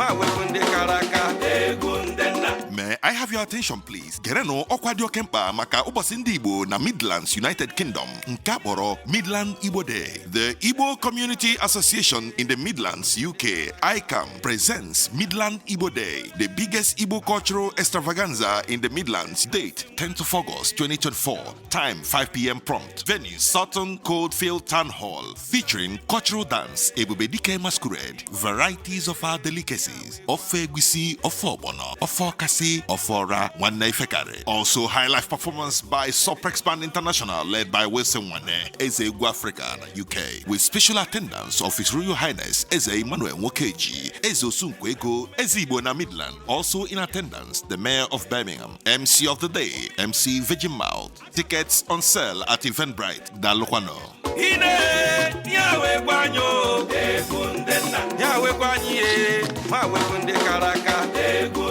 Ma wepụ ndị kara aka. Egwu ndị nna. May I have your attention, please? Gerenụ ọkwa dị oke mkpa maka ụbọchị ndị Igbo na Midlands, United Kingdom, nke a kpọrọ Midland Igbo Day. The Igbo Community Association in the Midlands, UK, ICAM, presents Midland Igbo Day, the biggest Igbo cultural extravaganza in the Midlands. Date 10th of August 2024. Time 5 p.m. prompt. Venue Sutton Coldfield Town Hall. Featuring cultural dance, Ebubedike Masquerade, varieties of our delicacies, Ofe Egusi, Ofe Ogbono, Ofe Okasi, Ofe Ora, Nwanne Ifekare. Also, high life performance by Soprex Band International, led by Wilson Wane, Eze Egwu Africa, UK, with special attendance of His Royal Highness Eze Emmanuel Nwokeji, Eze Osunkwego, Eze Igbo na Midland. Also in attendance, the Mayor of Birmingham, MC of the day, MC Virgin Mouth. Tickets on sale at Eventbrite. Daalụkwanụ. Ine ya wekwa anyị o. Egwu ndị nna. Ya wekwa anyị e. Ma wepụ ndị kara aka. Egwu.